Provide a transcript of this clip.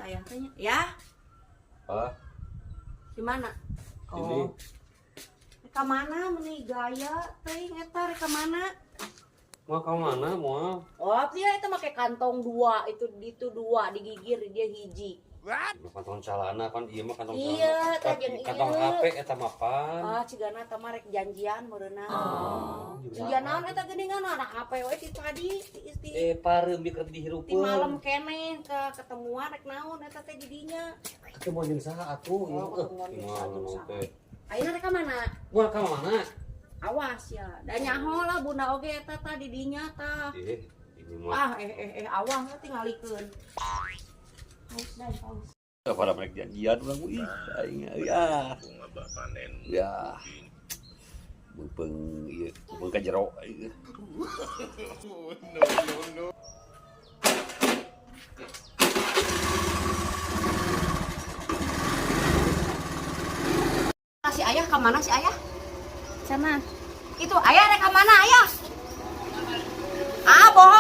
ayah tanya. Ya, Ah, di mana? Ini. Oh. Rek ka mana meni gaya teuing eta rek ka mana? Mau ke mana mau? Oh, dia itu make kantong dua, itu dua digigir dia hiji. Kantong celana kan ieu mah kantong Iya, celana. tah jeung Kantong ieu. HP eta mah pan. Ah, cigana eta mah rek janjian meureunna. Oh, Jiga naon eta geuningan anak HP we ti tadi ti Pareum bi keur ti dihirupeun. malam keneh ke ketemuan rek naon eta teh didinya. Ketemu jeung saha atuh? Oh, ketemuan jeung saha, jeung saha. Teh. Ayeuna rek ka mana? Moal ka mana? Awas ya. Da nyaho lah bunda oge eta tah didinya tah. Ini mah. Ah, awang lah tingalikeun. Paus dah, paus. Pada mereka janjian urang ih aing euy ah. Bunga panen. Ya. Beupeung ieu, beupeung ka jero ieu. No, no, no. Si ayah ka mana si ayah? Sana. Itu ayah rek ka mana ayah? Ah, bohong.